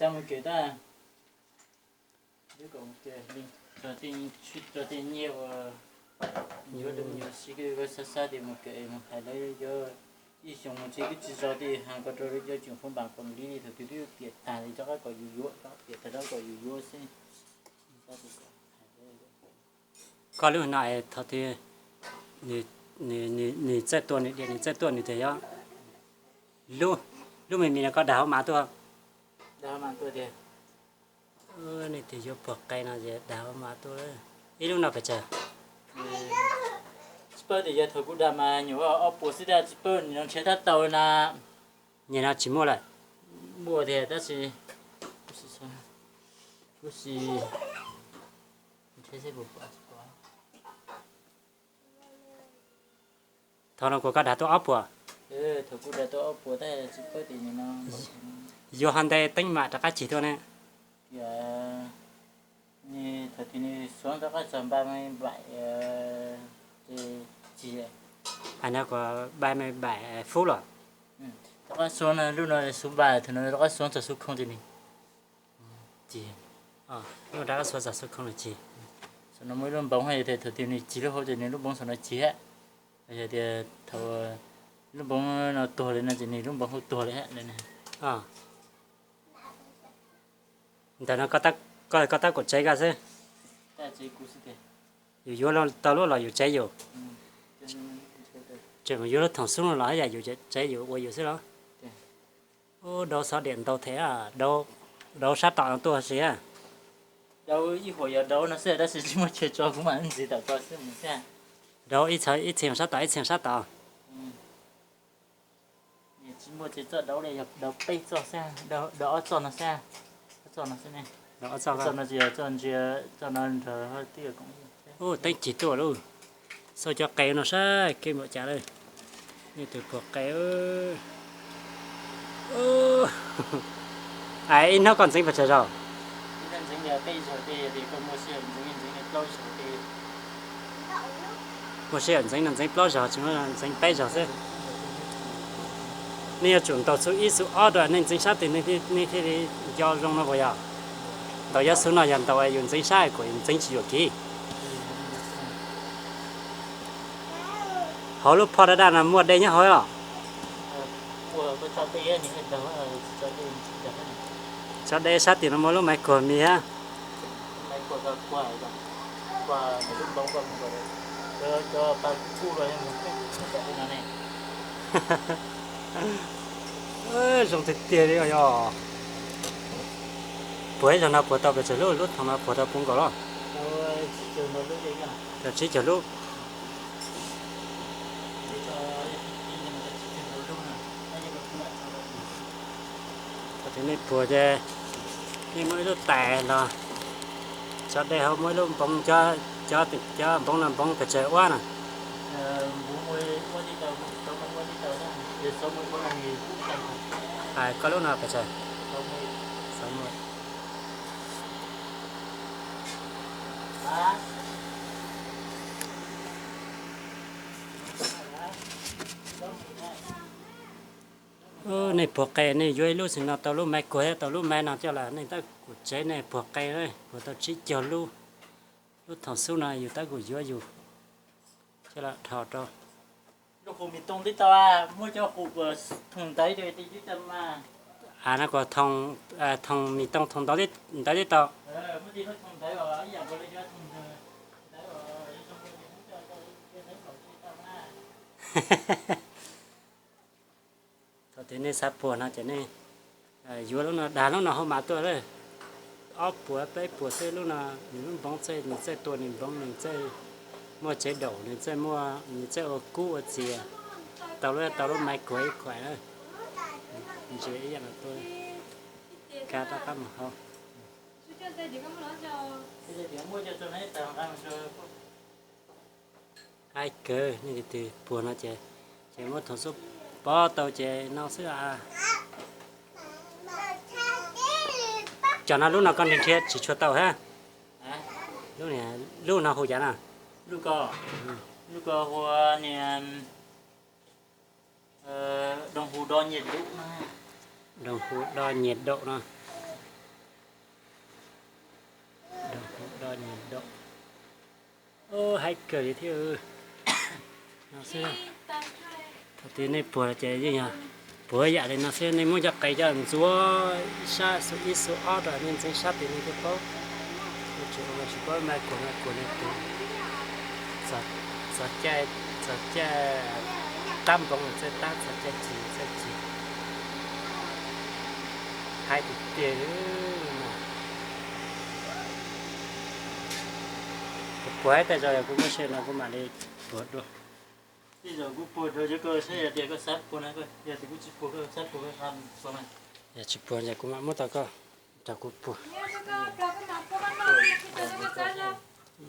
Tag mus kev tag. Twb kom mus kev, tso tej nyiaj uas yuav rau me nyuam siv, koj xav xav tias mus kev mus hais lawv yuav ib xyoos mus tsev twb tsis zoo tej, hais ko rau lawv cov tseem foob npas kom mus li thaum twg twb tiam tag li rov qab kom yus yuav, rov qab tiam tag rov qab kom yus yuav xwb. Koj lub no es thaum twg nws txawj tua nws diam, nws txawj tuaj nws tias yog lub, lub me mis no koj dag hauv mas tuaj. Nej tias yuav puag qe no es dag hauv mas tuaj. Ib lub no pes tsawg? Tsis paub tias yog thaum kuv dag mas nyuam ob puas xwb tab tsis paub nws nrhiav tab tau na. Nyem no tsis muaj lawm. Muaj tiag tab sis, tab sis thaum no kuv koj dag tuaj ob puas. Yuav ho nte teeb mam rov qab cig tuaj ne. Hais no kuv bai me baim fub los. Rov qab xuav lub no xuv npas, thaum no rov qab xuav txog xuv khoo ces nws cig. Lub no rov qab xuav txog xuv khoo nws cig. Xuv no muaj ib lub npoov, yog tias thaum twg nws cig lub hauv ces nws lub npoov xuv no cig hab. Yog tias thaum lub npoov no tuag li no ces nws lub npoov hauv tuag li hab. Ntawm no koj tab kuv tsev koj xwb. Yus yuav tau lub los yus tsev yus. Tseem yuav lub thoom xub no los yam yus tsev yus ua yus xwb los. Ub, daub xob diam ntau thiab, daub sab tom no tuaj si. Daub ib huam yog daub no xwb tab sis tsis muaj chaw tso kuv mam ntxiv tom tso xwb mus xwb. Daub ib txhia sab tom ib txhia sab tom. Tsis muaj txoj daub li, yog daub peb txoj xwb, daub ob txoj no xwb. Ob txoj no xwb ne. Ob txoj no tsis yog txoj ntsia, txoj no nrog twb yog koom. Ub, teeb cig tuaj lauj. Xauj cov qe no saib kev npaum cas lawm. Nej tus puag qe. Ib hnub koj ntxeev pes tsawg zaug? Muaj sij hawm ntxeev no ntxeev plaub zaug, tsis muaj ntxeev peb zaug xwb. Nej yuav tsum ntaus xub ib xub ob rau nej ntxeev sab twg nej thiaj li nco zoo no puas yog? Ntaus yog xub no yog ntaus yus ntxeev sab kom yus ntxeev tsis yuam kev. Hauv lub phoj daj daj no muaj dej nyob hauv los? Tso dej sab tim no muaj lub maiv kuag mis thiab. Zoo tiag tiag li os. Puag ib zaug no puag tau pes tsawg lub, lub thoom no puag tau puv nkaus los? Tau tsib caug lub. Thaum twg nej puag ces nej muab ib lub tais los tso dej hauv, muab ib lub npoov, cov npoov no npoov pes tsawg ua na? Hais koj lub no pes tsawg? Nej puag qe nej yuav ib lub xwb no tau lub maiv kuag thiab tau lub maiv no coj los nej tab kuv tsev nej puag qe, puag tau tsib caug lub. Lub thoom xub no yus tab kuv yuav yus coj los dhos rau. Lub qub mis tooj tib tau, muab cov qub thoom ntawd, a no kuv thoom mis tooj thoom ntawd tib tau. Thaum twg nej xav puag no ces nej yuav lub no, dag lub no hauv mas tuaj lawm. Ob puas peb puas xwb, lub no nws lub npoov txawj, nws txawj tua nws npoov, nws txawj muaj tsev daum, nws txawj muaj, nws txawj ua kub ua txias. Tau lub, tau lub maiv kuag ib khuam na. Ntsia ib yam no tuaj, kab rov qab mus hauv. Haib kawg, nej tus twg puag no ces, ces muab thoom xub pob tau ces no xwb. Cov no lub no koj nrhiav tsis tshua tau hab. Lub, lub no hu cas na? Lub ko hu niag Đồng hồ đo nhiệt độ no. Haib kawg li thiab. No xwb, thaum twg nej puag ces yeej yog puag yam li no xwb, nej muab cov qe coj ntxuav ib sab, xuas ib xuas ob rau nej ntxeev sab tid nej thiaj paub. Tsis paub mas kuag no kuag no kuag, txog caij, txog caij tab npoo txawj tab, txog caij cig txawj cig. Haib tiag tiag li no. Kuv puag ib tag zog, yog kuv muaj sij hawm no kuv mam li puag dua. Tej zaum kuv puag dua rau koj saib, yog tias koj xav puag na, yog tias kuv tsis puag koj xav puag koj puag na. Yog tsis puag ces kuv mam muab tau koj rau kuv puag.